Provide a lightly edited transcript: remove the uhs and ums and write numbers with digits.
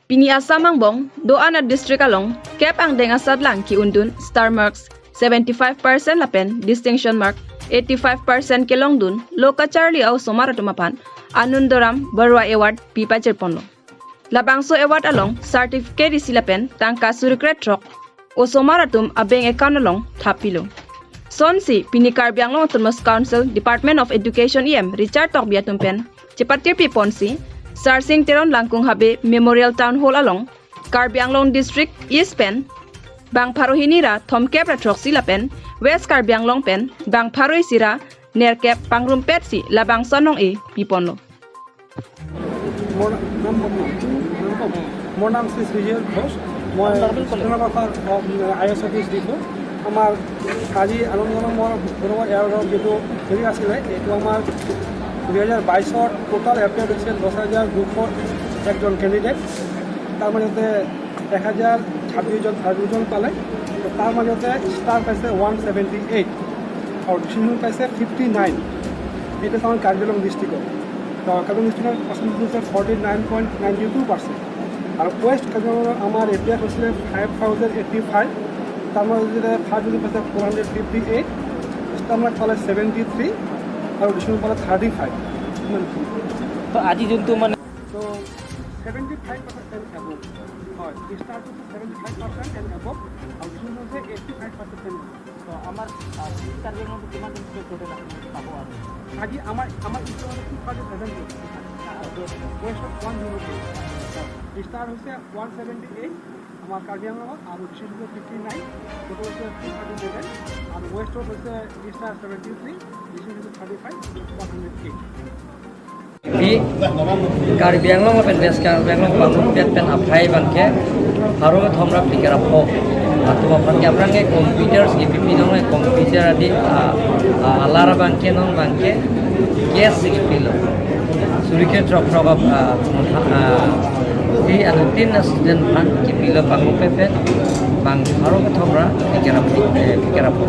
Pini Assam bong doan a district along kep ang deng asad lang ki undun star marks 75% lapen distinction mark 85% kelong dun loka Charlie au somara tumapan Anundoram Barua Award pipa ponlo. Labangso award along certificate isilapen tangka surikret trok o somaratum a bank account along thapilo. Sonsi pini Karbi Anglong Autonomous Council Department of Education EM Richard Tokbia tumpen Chipatir Pi Ponsi Sarsing Teron Langkung Habe Memorial Town Hall along Karbi Anglong District East Pen Bang Pharohinira Thomkep ra Troksi Lapen West Karbi Anglong Pen Bang Pharoi Sira Nerkep Pangrum Petsi Labang Sonong E Piponlo. মোৰ নাম কম। মোৰ নাম শ্ৰী শ্ৰীজিত ঘোষ। মই I S office দিছোঁ। আমাৰ আজি আনন্দজনক মোৰ এয়াৰৰ যিটো হেৰি আছিলে, এইটো আমাৰ 2022ত টোটেল এপ্লাই হৈছিল 10,201জন কেণ্ডিডেট। তাৰ মাজতে 1026জন থাৰ্ড ডিভিজন পালে। তো তাৰ মাজতে ষ্টাৰ পাইছে 178 আৰু ডিষ্টিংশ্যন পাইছে 59। এইটো আমাৰ কাৰ্বি আংলং ডিষ্ট্ৰিক্টত। তো কাৰ্বি আংলং ডিষ্ট্ৰিক্টৰ পাৰ্চেণ্টেজ হৈছে 49.92%। আৰু ৱেষ্ট কাৰ্বি আংলঙৰ আমাৰ এপ্লাই হৈছিলে 5085। তাৰ মাজতে ফাৰ্ষ্ট ডিভিজন পাইছে 458, ষ্টাৰ মাৰ্ক পালে 73 আৰু ডিষ্টিংশ্যন পালে 35, ইমানখিনি। তো আজি যোনটো মানে তো 75% and above হয়, ষ্টাৰটো হৈছে 75% এণ্ড এবভ আৰু ডিষ্টিংশ্যন হৈছে 85% এণ্ড এবভ। তো আমাৰ কাৰ্বি আংলঙত কিমান টোটেল পাব আৰু? আজি আমাৰ ইষ্টত 237, ৱেষ্টত 108। ষ্টাৰ হৈছে 178 আমাৰ কাৰ্বি আংলঙত আৰু ডিষ্ট্ৰিক্ট হৈছে 59, টোটেল হৈছে 237। আৰু ৱেষ্টত হৈছে ষ্টাৰ 73, ডিষ্ট্ৰিক্ট হৈছে 35, 108। Bi Karbi Anglong pen West Karbi Anglong Pangrumpet pen aphai bangke haru thomra pikara pho atuma phanke aprange computers gi pipi nong computer adi alara bangke nong bangke gas gi pilo surike trok trok ti anu tin student phan ki pilo Pangrumpet pen bang haru thomra pikara pikara pho.